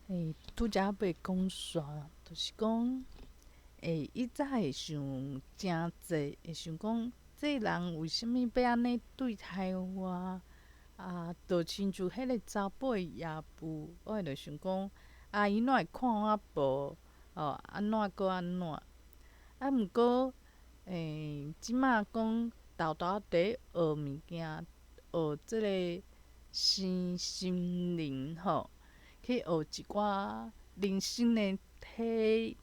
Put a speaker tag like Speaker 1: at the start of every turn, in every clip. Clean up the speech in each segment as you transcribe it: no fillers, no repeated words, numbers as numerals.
Speaker 1: 欸，拄才欲講煞，就是講，欸，以早會想誠濟，會想講，這人為啥物欲按呢對待我？啊，就親像彼个查埔的野婦，我會就想講，啊，伊哪會看我無？哦，按怎閣按怎？啊，毋過，欸，這馬講沓沓佇學物件，學這个身心靈吼，去學一寡人生的體，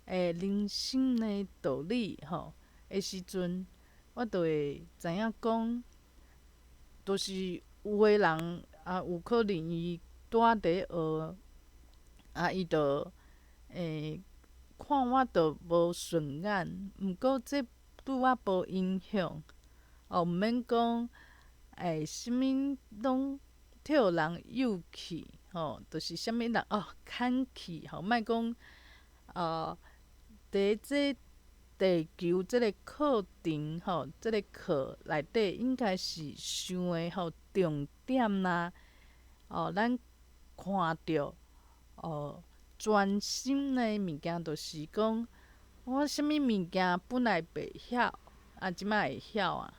Speaker 1: 欸，人生的道理吼的時陣，我就會知影講，就是有的人啊，有可能伊拄仔佇學，啊，伊就會看我就無順眼，毋過這對我無影響，哦，毋免講，欸，啥物攏予人誘去，吼，就是啥物人哦，牽去吼，莫講，佇這地球這个課程吼，這个課內底應該是想的吼重點啦，哦，咱看著哦，專心的物件就是講，我啥物物件本來袂曉，啊，這馬會曉啊，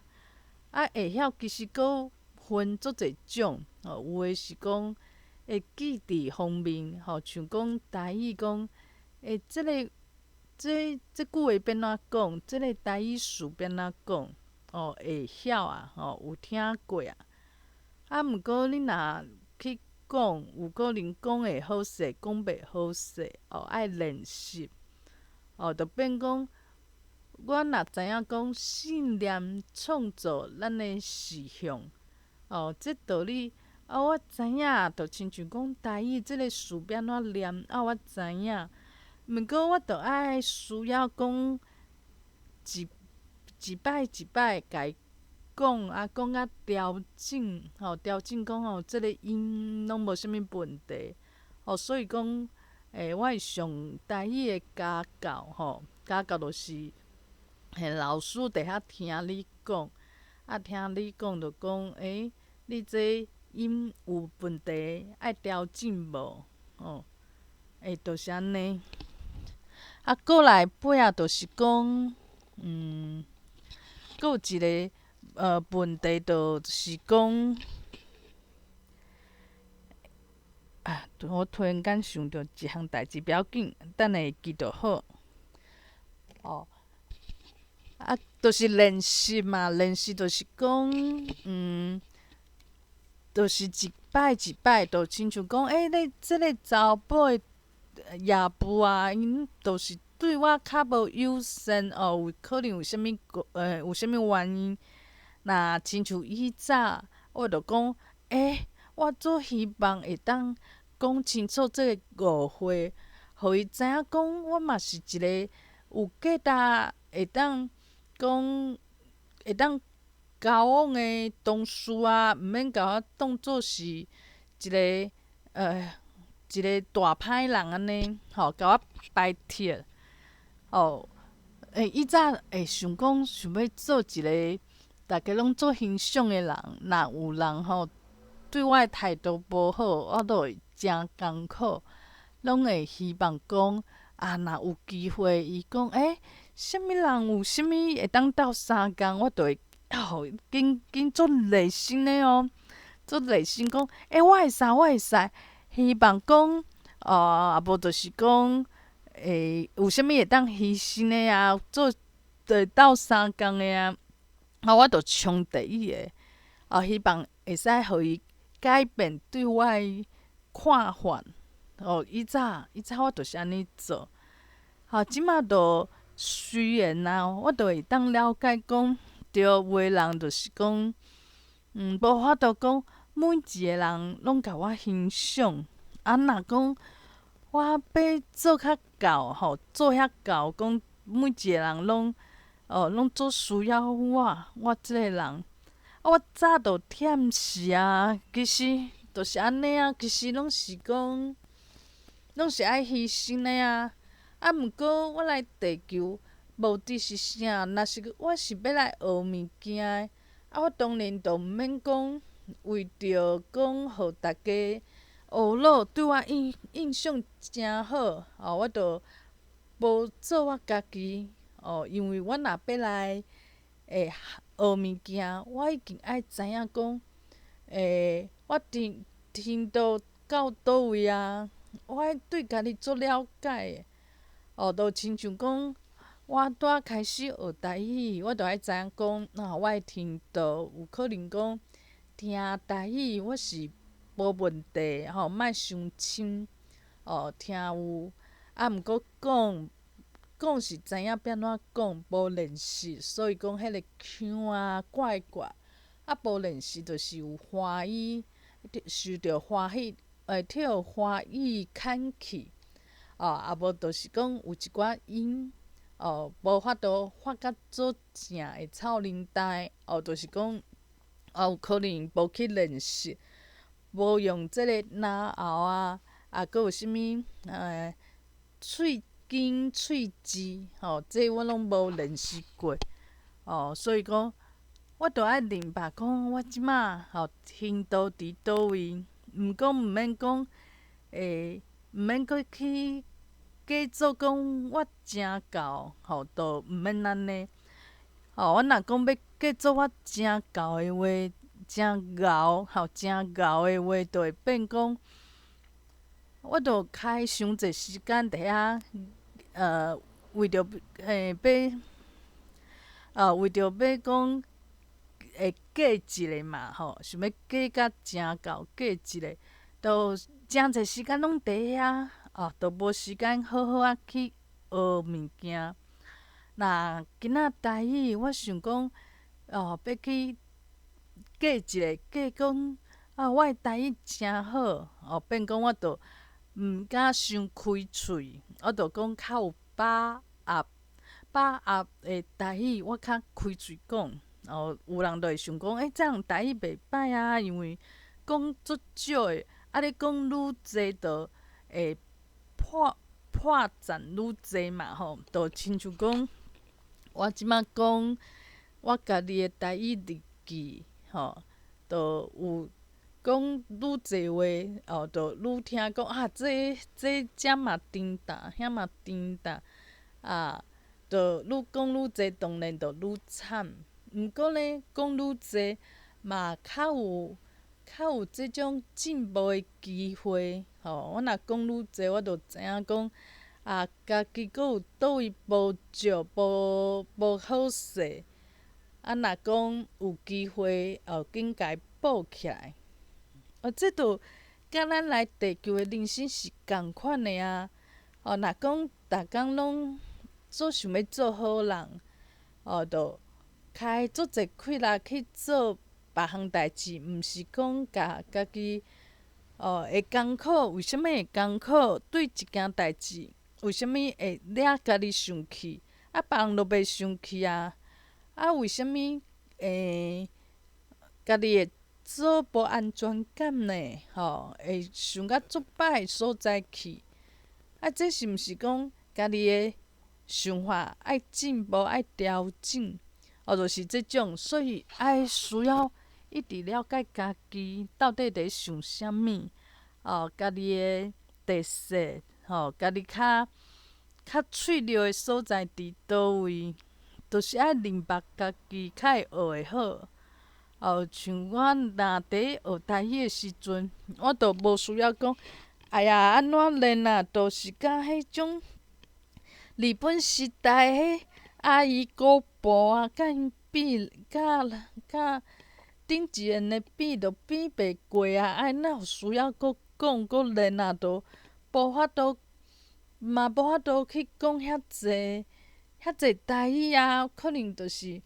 Speaker 1: 啊，會曉其實閣分足濟種，哦，有的是講會記佇方面，吼，像講台語講，欸，這个。這這句話欲按怎講？這个台語詞欲按怎講？哦，會曉啊，吼，有聽過啊。啊，毋過你若去講，有可能講會好勢，講袂好勢，哦，愛練習。哦，就變講，我若知影講信念創造咱的實相，哦，這道理啊，我知影，就親像講台語這个詞欲按怎念，啊，我知影。毋過我著愛需要講一一擺一擺共伊講，啊，講甲調整，吼，調整講吼，這个音攏無啥物問題，吼，所以講，欸，我會上台語的家教，吼，家教就是嘿老師佇遐聽你講，啊，聽你講就講，欸，你這音有問題，愛調整無？吼，欸，就是按呢。啊，過來尾仔就是講，閣有一个問題，就是講，啊，我突然間想著一項代誌，不要緊，等下會記就好。哦，啊，就是練習嘛，練習就是講，就是一擺一擺，就親像講，欸，你這个查埔的業務啊，𪜶就是對我較無友善哦，有可能有啥物有啥物原因。若親像以早，我就講，欸，我足希望會當講清楚這个誤會，予伊知影講，我嘛是一个有價值，會當講，會當交往的同事啊，毋免共我當做是一个一个大歹人按呢，吼，共我排斥。哦，欸，以早會想講，想欲做一个逐家攏足欣賞的人，若有人吼對我的態度無好，我都會誠艱苦，攏會希望講，啊，若有機會，伊講，欸，啥物人有啥物會當鬥相共，我就會哦，緊緊足熱心的哦，足熱心講，欸，我會使，我會使。希望講，哦，啊無就是講，欸，有啥物會當犧牲的啊，做鬥相共的啊，啊，我就衝第一个，啊，希望會使予伊改變對我的看法。哦，以早以早我就是按呢做，吼，這馬就雖然啊，我就會當了解講，對，有的人就是講，無法度講。每一个人攏共我欣賞，啊，若講我欲做較到吼，做遐到，講每一个人攏哦，攏足需要我，我這个人，啊，我早就忝死啊，其實就是按呢啊，其實攏是講，攏是愛犧牲的啊，啊，毋過我來地球目的是啥？若是我是欲來學物件的，啊，我當然就毋免講。為著講，予逐家學了對我印象誠好，哦，我就無做我家己，哦，因為我若欲來會學物件，我一定愛知影講，我程度到佗位啊，我愛對家己足了解的，哦，就親像講，我拄仔開始學台語，我就愛知影講，啊，我的程度有可能講聽台語我是無問題，吼，莫傷深，哦，聽有，啊，毋過講講是知影欲按怎講，無練習，所以講彼个腔啊怪怪，啊，無練習就是有華語，受著華語，予華語牽去，哦，啊無就是講有一寡音，哦，無法度發甲做正會臭奶呆，哦，就是講，啊，有可能無去練習，無用這个嚨喉啊，啊，閣有啥物喙經、喙舌，吼，這我攏無練習過，哦，所以講，我著愛明白講，我這馬吼程度佇佗位，毋過毋免講，毋免閣去假做講我誠𠢕，吼，都毋免按呢。吼，我若講欲假做我誠𠢕的話，誠𠢕，吼，誠𠢕的話，就會變講，我著開傷濟時間佇遐，為著欲講會假一个嘛，吼，想欲假甲誠𠢕，假一个，就誠濟時間攏佇遐，哦，就無時間好好仔去學物件。若今仔台語，我想講，哦，欲去假一个，假講啊，我的台語誠好，哦，變講我就毋敢傷開喙，我就講較有把握，把握的台語，我較開喙講。哦，有人就會想講，這人台語袂䆀啊，因為講足少的，啊，你講愈濟就會破綻愈濟嘛，吼，就親像講，我這馬講我家己的台語日記，吼，就有講愈濟話，哦，就愈聽講啊，這遮嘛甜淡，遐嘛甜淡，啊，就愈講愈濟，當然就愈慘。毋過呢，講愈濟嘛較有這種進步的機會，吼。我若講愈濟，我就知影講啊，家己閣有佗位無足、無好勢。啊，若講有機會，哦，緊共伊補起來。哦，這就佮咱來地球的人生是仝款的啊。哦，若講逐工攏做想欲做好人，哦，就開足濟氣力去做別項代誌，毋是講共家己哦會艱苦，為啥物會艱苦？對一件代誌，為啥物會惹家己生氣？啊，別人都袂生氣啊！啊，為啥物家己會做無安全感呢？吼，會想甲足歹的所在去？啊，這是毋是講家己的想法愛進步、愛調整？哦，就是這種，所以愛需要一直了解家己到底佇想啥物，哦，家己的特色，吼，家己較脆弱的所在佇佗位，就是愛明白家己較會學會好。哦，像我若佇學台語的時陣，我就無需要講，哎呀，按怎練啊，就是佮彼種日本時代彼阿姨姑婆啊，佮𪜶比，佮頂一个的比，都比袂過啊！啊，哪有需要閣講閣練啊？都無法度，嘛無法度去講遐濟遐濟台語啊，可能就是，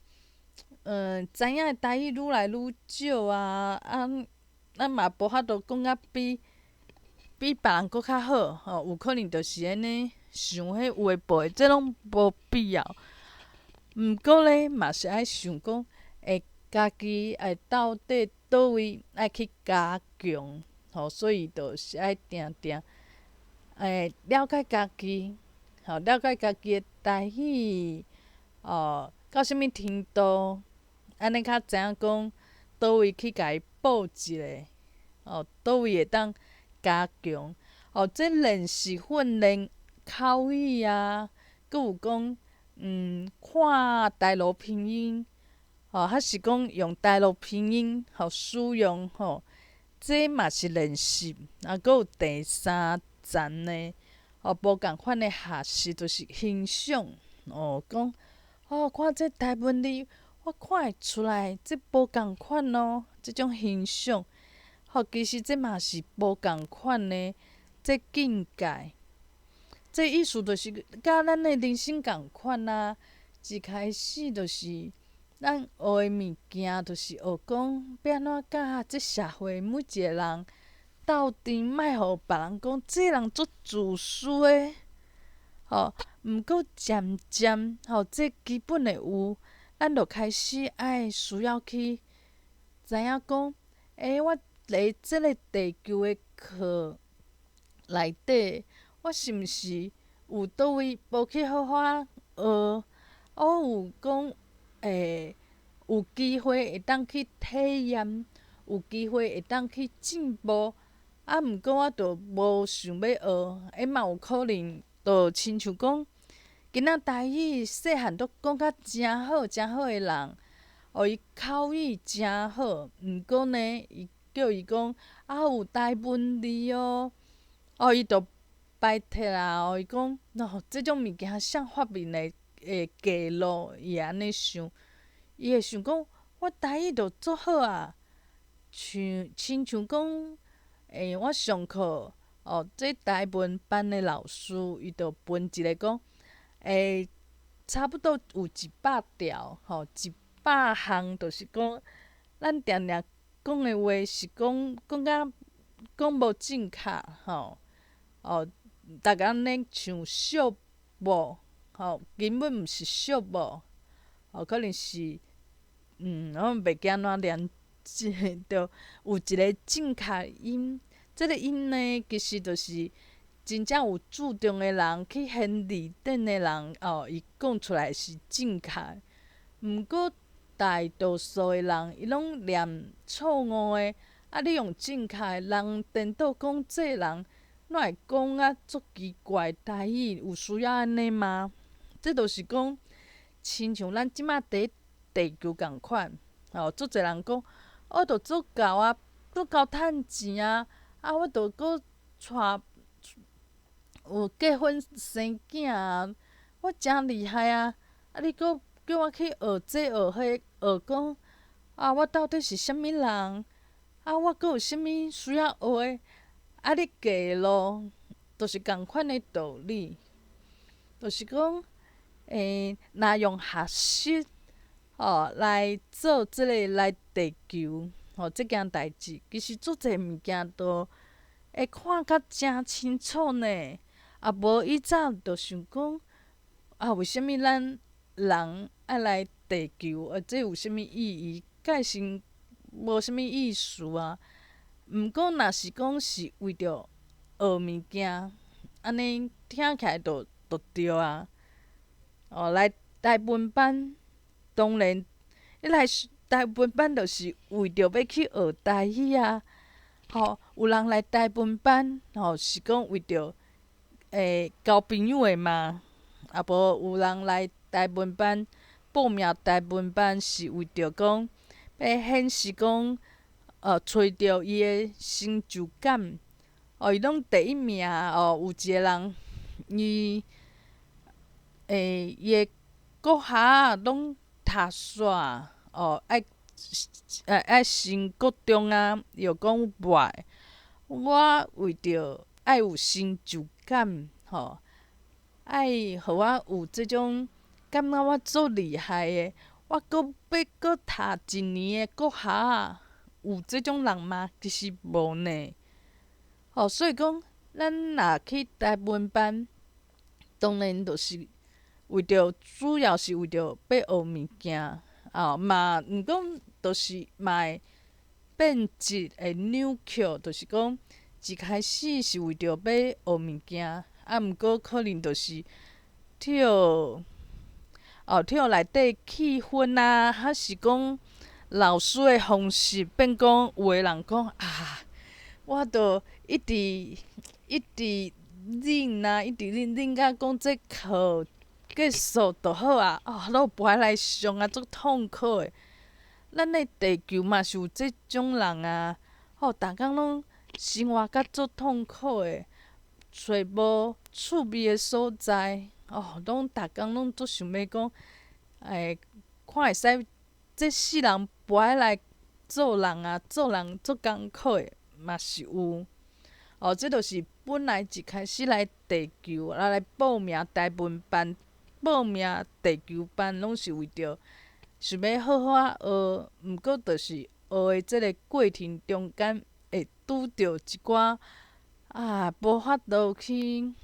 Speaker 1: 知影的台語愈來愈少啊，啊，咱嘛無法度講甲比別人閣較好，吼，有可能就是按呢想彼有的無的，這攏無必要。毋過咧，嘛是愛想講，會家己愛到底佗位愛去加強，吼，所以就是愛定定了解家己，吼，了解家己的台語，哦，到啥物程度，按呢較知影講佗位去共伊補一下，哦，佗位會當加強。哦，這練習訓練口語啊，閣有講，看大陸拼音，吼，還是講用大陸拼音吼使用吼，這嘛是練習。啊，閣有第三層呢，哦，無仝款的學習就是欣賞，哦，講，哦，看這台文字，我看會出來，這無仝款哦，這種欣賞，吼，其實這嘛是無仝款的這境界。這意思就是佮咱的人生仝款啊，一開始就是咱學的物件，就是學講欲按怎佮這社會每一個人鬥陣，莫予別人講這人足自私的，吼。毋過漸漸吼，這基本的有，咱就開始愛需要去知影講，欸，我佇這个地球的殼內底，我是毋是有佗位無去好好仔學？我有講，欸，有機會會當去體驗，有機會會當去進步，啊，毋過我就無想欲學，欸，嘛有可能，就親像講，囡仔台語細漢都講甲誠好、誠好的人，哦，伊口語誠好，毋過呢，伊叫伊講啊有台文字哦，哦，伊就排斥啦，哦，伊講，哦，這種物件誰發明的？會過路，伊會按呢想，伊會想講，我台語就足好啊，像親像講，欸，我上課，哦，這台文班的老師，伊就分一个講，欸，差不多有100條，吼，100項，就是講，咱定定講的話是講講甲講無正確，吼，哦，逐工咧像惜某，吼，根本毋是惜某，哦，可能是，我袂記按怎念，這著有一个正確音，這个音呢，其實就是真正有注重的人去編字典的人，哦，伊講出來是正確。毋過大多數的人，伊攏念錯誤的，啊，你用正確的，人顛倒講這人，哪會講啊足奇怪台語，有需要按呢嗎？這就是講，親像咱這馬佇地球仝款，吼，足濟人講，我著足夠啊，足夠趁錢啊，啊，我著閣娶有結婚生囝啊，我誠厲害啊！啊，你閣叫我去學這學彼，學講啊，我到底是啥物人？啊，我閣有啥物需要學的？啊，你過路，就是仝款的道理，就是講，欸，若用學習吼來做這个來地球吼，這件代誌，其實足濟物件都會看甲誠清楚呢。啊，無以早就想講，啊，為啥物咱人愛來地球？啊，這有啥物意義？蓋是無啥物意思啊。毋過，若是講是為著學物件，按呢聽起來就對啊。哦，來台文班，當然，你來台文班就是為著欲去學台語啊。吼，有人來台文班，吼，是講為著會交朋友的嘛？啊，無有人來台文班報名台文班是為著講欲顯示講，揣著伊的成就感。哦，伊攏第一名哦，有一个人，伊，欸，伊的國學攏讀煞，哦，愛，愛升國中啊，伊就講袂，我為著愛有成就感，吼，愛予我有這種感覺我足厲害的，我閣欲閣讀一年的國學，有這種人嗎？其實無呢。吼，所以講，咱若去台文班，當然就是為著主要是為著欲學物件，哦，嘛毋過就是嘛會變質會扭曲，就是講一開始是為著欲學物件，啊，毋過可能就是跳，哦，跳內底氣氛啊，還是講老師的方式變講有的人講啊。我就一直一直忍啊，一直忍忍甲講這課結束就好啊，哦，攏無愛來上啊，足痛苦的。咱的地球嘛是有這種人啊，吼，逐工攏生活甲足痛苦的，揣無趣味的所在，哦，攏逐工攏足想欲講，欸，看會使這世人無愛來做人啊，做人足艱苦的，嘛是有。哦，這就是本來一開始來地球，啊來報名台文班，報名地球班，攏是為著想欲好好仔學，毋過就是學的這个過程中間會拄著一寡啊，無法度去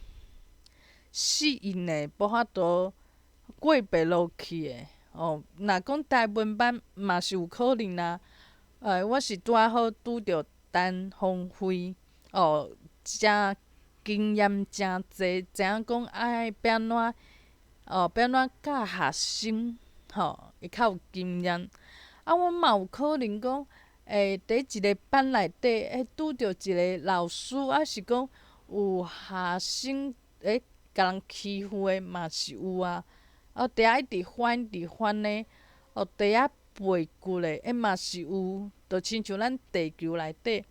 Speaker 1: 適應的，無法度過袂落去的。哦，若講台文班嘛是有可能啊。我是拄仔好拄著陳芳輝，哦，誠經驗誠濟，知影講愛欲按怎，哦，欲按怎教學生，吼，會較有經驗。啊，我嘛有可能講，欸，佇一个班內底，欸，拄著一个老師，抑是講有學生咧共人欺負的嘛是有啊。哦，佇遐一直翻，一直翻咧，哦，佇遐背骨的，欸嘛是有，就親像咱地球內底，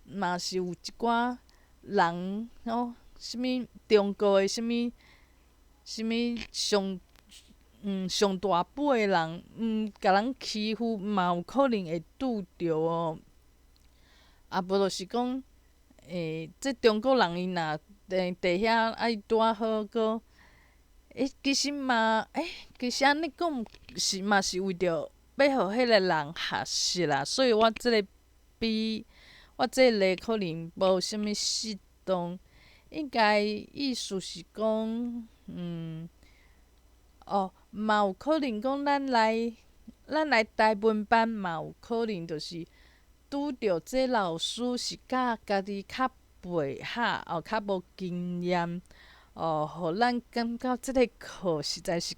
Speaker 1: 嘛是有一寡人，吼，啥物中國的啥物，啥物上上大輩的人，共人欺負嘛有可能會拄著哦。啊，無就是講，欸，這中國人伊若佇遐啊，伊拄仔好閣，欸，其實嘛，欸，其實按呢講是嘛是為著欲予彼个人學習啦，所以我這个比我這个例可能無啥物適當，應該意思是講，哦，嘛有可能講咱來台文班嘛有可能就是拄著這老師是教家己較背哈，哦，較無經驗，哦，予咱感覺這个課實在是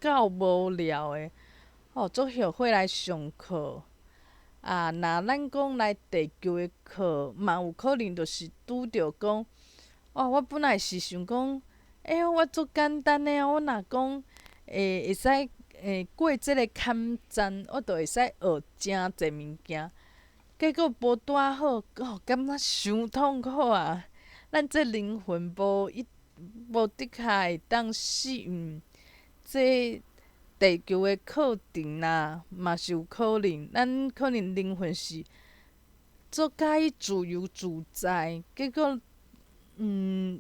Speaker 1: 夠無聊的，哦，足後悔來上課。啊，若咱講來地球的課，嘛有可能就是拄著講，哦，我本來是想講，欸，我足簡單的啊，我若講會使過這个坎站，我就會使學誠濟物件。結果無拄仔好，哦，感覺傷痛苦啊！咱這靈魂無一無的確會當適應這地球的課程啊，嘛是有可能。咱可能靈魂是足佮意自由自在，結果，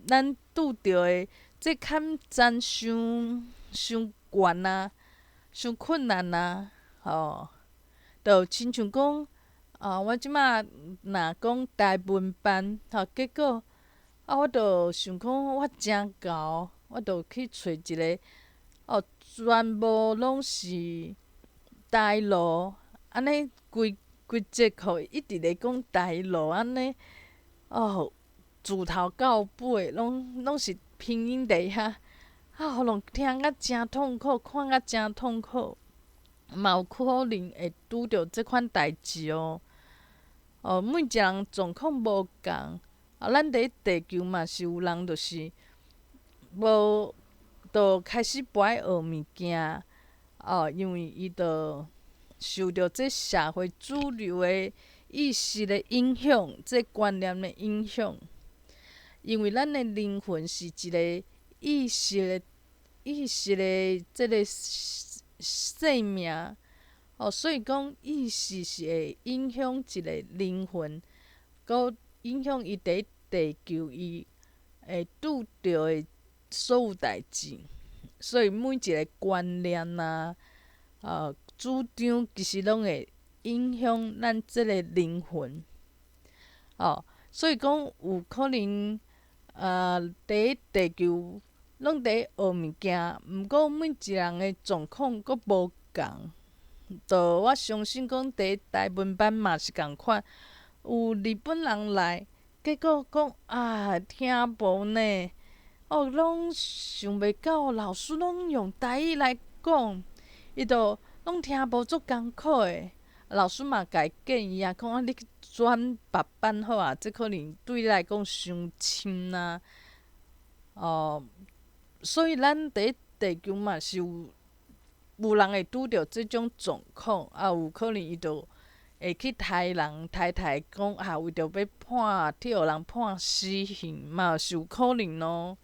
Speaker 1: 咱拄著的這坎站傷傷懸啊，傷困難啊，吼，就親像講，啊，我這馬若講台文班，吼，結果啊，我就想講我誠𠢕，我就去揣一个，哦，全部攏是台語，按呢規規節課一直咧講台語，按呢，哦，自頭到尾攏攏是拼音佇遐，啊，予人聽甲誠痛苦，看甲誠痛苦，嘛有可能會拄著這款代誌哦。哦，每一个人狀況無仝，啊，咱佇地球嘛是有人就是無，就開始無愛學物件，哦，因為伊就受著這社會主流的意識的影響，這觀念的影響。因為咱的靈魂是一个意識的這个生命，哦，所以講意識是會影響一个靈魂，閣影響伊佇地球伊會拄著的所有代誌。所以每一个觀念啊，主張其實攏會影響咱這个靈魂。哦，所以講有可能，佇地球攏佇學物件，毋過每一人的狀況閣無仝。就我相信講，佇台文班嘛是仝款，有日本人來，結果講啊聽無呢，哦，攏想袂到老師攏用台語來講，伊就攏聽無足艱苦的。老師嘛共伊建議啊，講啊你去轉別班好啊，這可能對你來講傷深啊。哦，所以咱佇地球嘛是有人會拄著這種狀況，啊，有可能伊就會去刣人，刣刣講啊，為著欲判去予人判死刑嘛是有可能咯。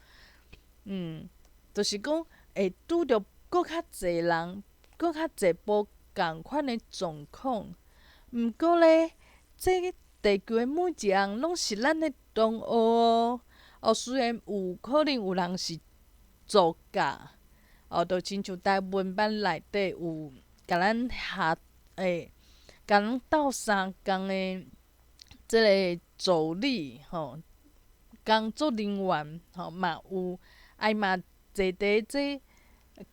Speaker 1: 就是講會拄著閣較濟人，閣較濟無仝款的狀況。毋過咧，這地球的每一個人攏是咱的同學哦。哦，雖然有可能有人是助教，哦，就親像台文班內底有共咱學共咱鬥相共的這个助理吼，工作人員吼嘛有，啊伊嘛坐佇這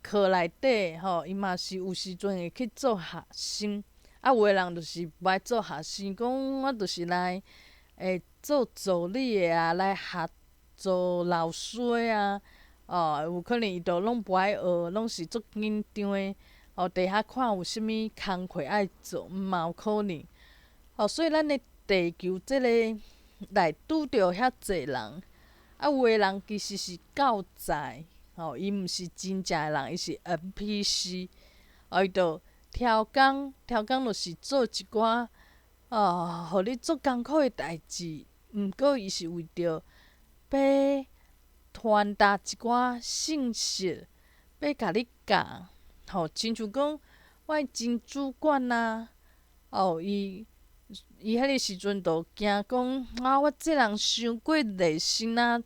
Speaker 1: 課內底吼，伊嘛是有時陣會去做學生。啊，有的人就是無愛做學生，講我就是來做助理的啊，來學做老師的啊，哦，有可能伊就攏無愛學，攏是足緊張的，哦，佇遐看有啥物工課愛做，嘛有可能。哦，所以咱的地球這个來拄著遐濟人，啊，有的人其實是教材，吼，伊毋是真正的人，伊是 NPC，哦，伊就挑工，挑工就是做一寡，哦，予你足艱苦的代誌，毋過伊是為著欲傳達一寡信息，欲共你教，吼，親像講我的前主管啊，哦，伊彼个時陣就驚講啊，我這人傷過熱心啊，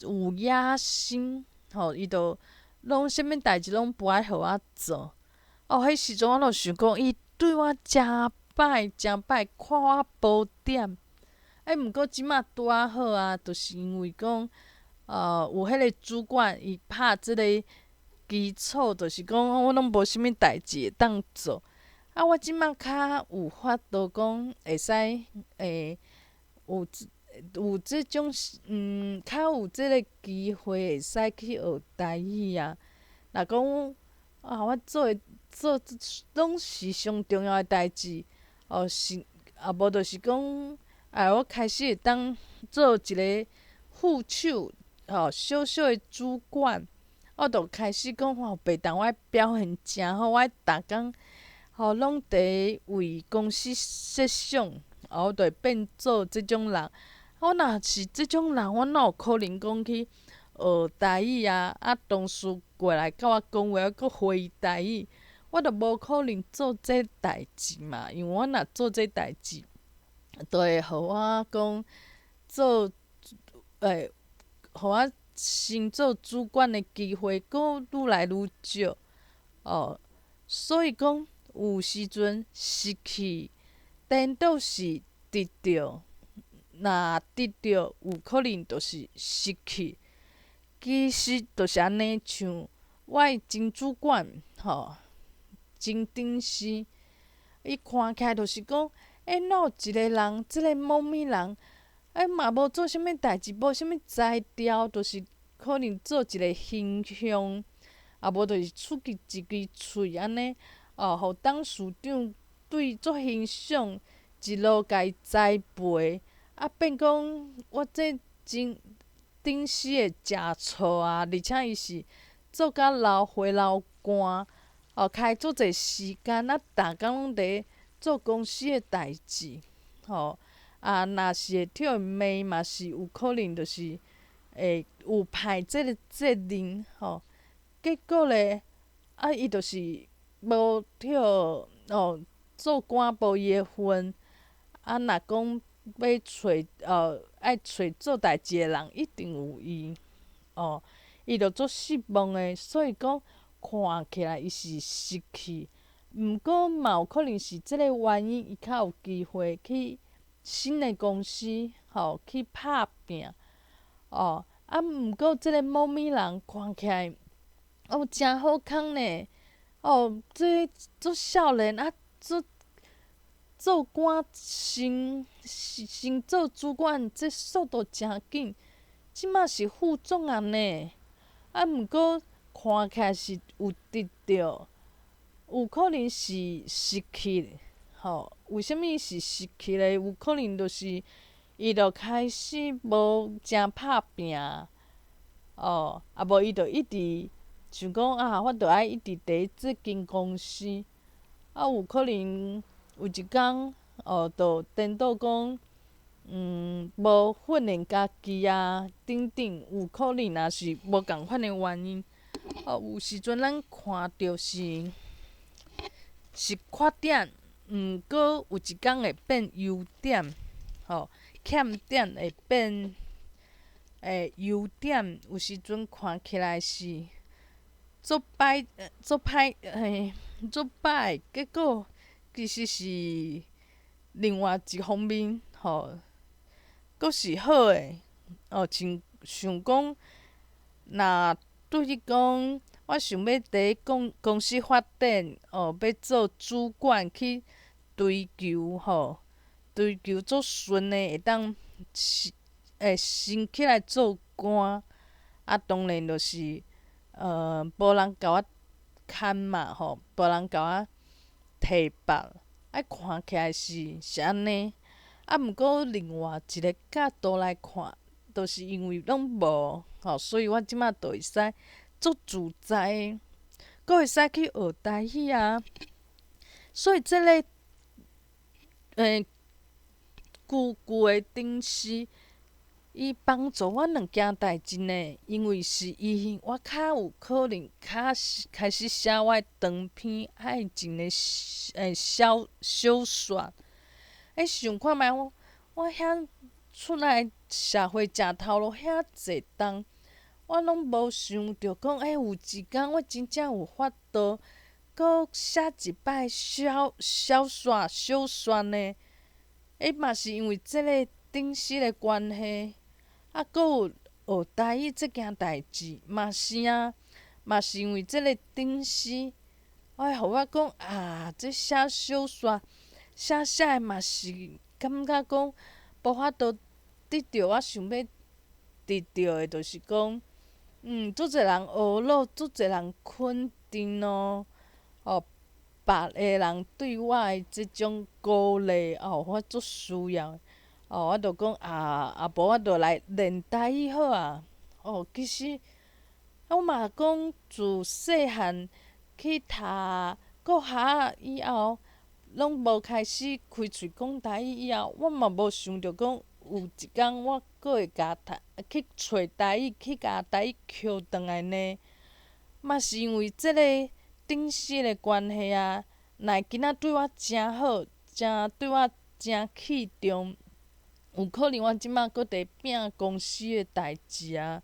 Speaker 1: 有野心，吼，伊就攏啥物代誌攏無愛予我做。哦，彼時陣我就想講，伊對我誠歹，誠歹，看我無點。毋過這馬拄仔好啊，就是因為講，有彼個主管伊拍這個基礎，就是講我攏無啥物代誌會當做。啊，我這馬較有法度講會使有這種較有這个機會會使去學台語啊。若講啊，我做的做攏是上重要的代誌，哦是，啊無就是講，啊我開始會當做一个副手，吼，小小的主管，我就開始講吼，袂當我表現誠好，我愛逐工吼攏佇為公司設想，我就會變做這種人。我若是這種人，我哪有可能講去學台語啊？啊，同事過來佮我講話，我閣回伊台語，我就無可能做這代誌嘛。因為我若做這代誌，就會予我講做，予我升做主管的機會閣愈來愈少。哦，所以講有時陣失去，顛倒是得著。若得著，有可能就是失去。其實就是按呢，像我的前主管吼，前頂司，伊看起來就是講，哪有一个人，這个某物人，嘛無做啥物代誌，無啥物才調，就是可能做一个形象，啊無就是出去一支喙按呢，哦，予董事長對足欣賞，一路共伊栽培。啊，變講我這前頂司會食錯啊，而且伊是做甲老歲老寒，哦，開足濟時間，啊，逐工攏佇做公司的代誌，吼，啊，若是會予伊罵嘛是有可能，就是會有派這个責任，吼。結果咧，啊，伊就是無予哦，做官無伊的份，啊，若講欲揣愛揣做代誌的人，一定有伊，哦，伊就足失望的，所以講看起來伊是失去，毋過嘛有可能是這个原因，伊較有機會去新的公司，吼，去拍拚，哦，啊，毋過這个某物人看起來，哦，誠好康呢，哦，這足少年啊，足。做官升升做主管，這速度誠緊。這馬是副總啊呢，啊，毋過看起來是有得著，有可能是失去，吼。吼，為啥物是失去咧？有可能就是伊就開始無誠拍拚，哦，啊無伊就一直想講啊，我著愛一直佇這間公司，啊有可能有一工哦，就顛倒講，無訓練家己啊，等等，有可能也是無仝款的原因。哦，有時陣咱看著是缺點，毋過有一工會變優點，吼，欠點會變優點。有時陣看起來是足歹，足歹，嘿，足歹，結果其實是另外一方面，吼，閣是好的。哦，親像講，若對你講，我想欲佇公司發展，哦，欲做主管去追求，吼，追求足順的，會當升起來做官，啊，當然就是，無人共我牽嘛，吼，無人共我提拔，啊，看起來是按呢，啊，毋過另外一个角度來看，就是因為攏無，吼，所以我這馬就會使足自在的，閣會使去學台語啊。所以這个，舊舊的頂司，伊幫助我兩件代誌呢，因為是伊，我較有可能較開始寫我的長篇愛情的小說。想看覓我遐出來社會食頭路遐濟冬，我攏無想著講，有一工我真正有法度，閣寫一擺小說呢？嘛是因為這个頂司的關係，啊，閣有學台語這件代誌，嘛是啊，嘛是因為這个頂司，會予我講啊，這寫小說寫寫的嘛是感覺講無法度得著我想欲得著的，就是講，足濟人呵咾，足濟人肯定咯，哦，別个人對我的這種鼓勵，哦，我足需要，哦，我就講啊，啊無我就來練台語好啊，哦，其實我嘛講自細漢去讀國校以後，攏無開始開喙講台語以後，我嘛無想著講有一工我閣會共讀去揣台語，去共台語抾轉來呢。嘛是因為這个頂司的關係啊，若會囡仔對我誠好，誠對我誠器重，有可能我這馬閣佇拚公司的代誌啊。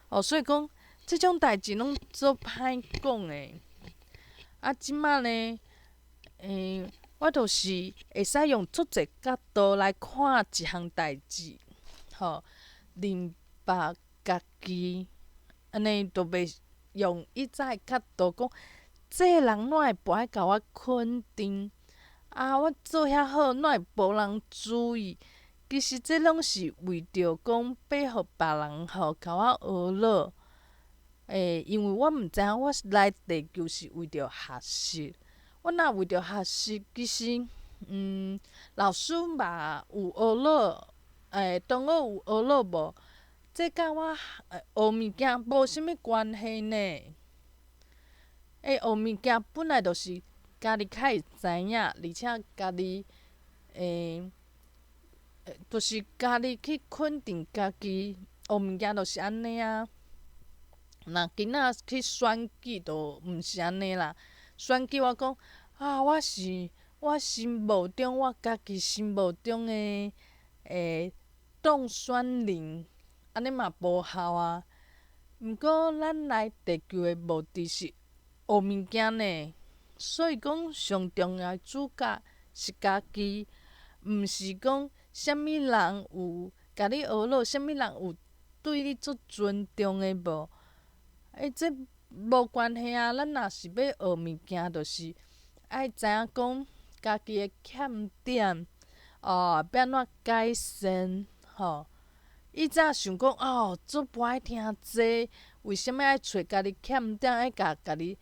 Speaker 1: 哦，所以講這種代誌攏足歹講的。啊，這馬呢，我就是會使用足濟角度來看一項代誌，吼，認捌家己，按呢就袂用以早的角度講，這个人哪會無愛共我肯定？啊，我做遐好，哪會無人注意？其實這攏是為著講欲予別人吼共我呵咾。因為我毋知影我來地球是為著學習。我若為著學習，其實，老師嘛有呵咾，同學有呵咾無？這佮我學物件無啥物關係呢。學物件本來就是家己較會知影，而且家己，就是家己去肯定家己，學物件就是按呢啊。若囡仔去選舉就毋是按呢啦。選舉我講啊，我是我心目中我家己心目中的當選人，按呢嘛無效啊。毋過咱來地球的目的是學物件呢，所以講上重要的主角是家己，毋是講啥物人有共你呵咾，啥物人有對你足尊重的無？這無關係啊！咱若是欲學物件，就是愛知影講家己的欠點，哦，欲按怎改善，吼。以早想講哦，足無愛聽這，為啥物愛揣家己欠點，愛共家己，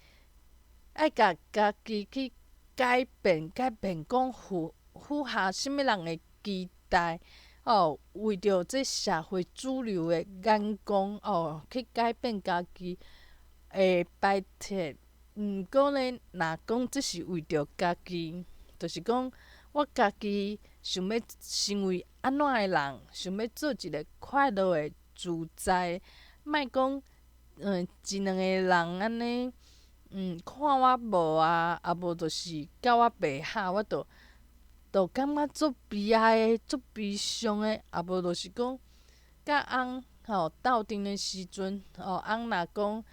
Speaker 1: 愛共家己去改變，改變講符合啥物人的期待，哦，為著這社會主流的眼光，哦，去改變家己的排斥。毋過呢，若講這是為著家己，就是講我家己想欲成為按怎的人，想欲做一个快樂的、自在，莫講一兩個人按呢，看我無啊，啊無就是佮我袂合，我就感覺足悲哀的、足悲傷的，啊無就是講佮翁吼鬥陣的時陣，吼翁若講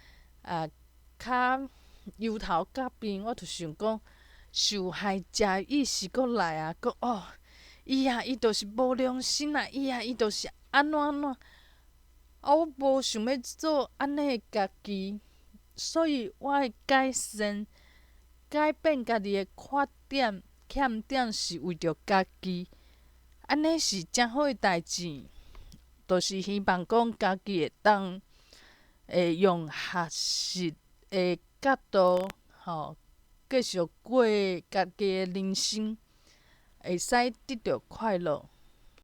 Speaker 1: 啊較油頭角面，我就想講受害者意識閣來啊，講哦，伊啊伊就是無良心啊，伊啊伊就是按怎按怎，啊我無想欲做按呢的家己，所以我愛改善、改變家己的缺點、欠點，是為著家己，按呢是誠好的代誌，就是希望講家己會當會用學習的角度，吼，繼續過家己的人生，會使得著快樂。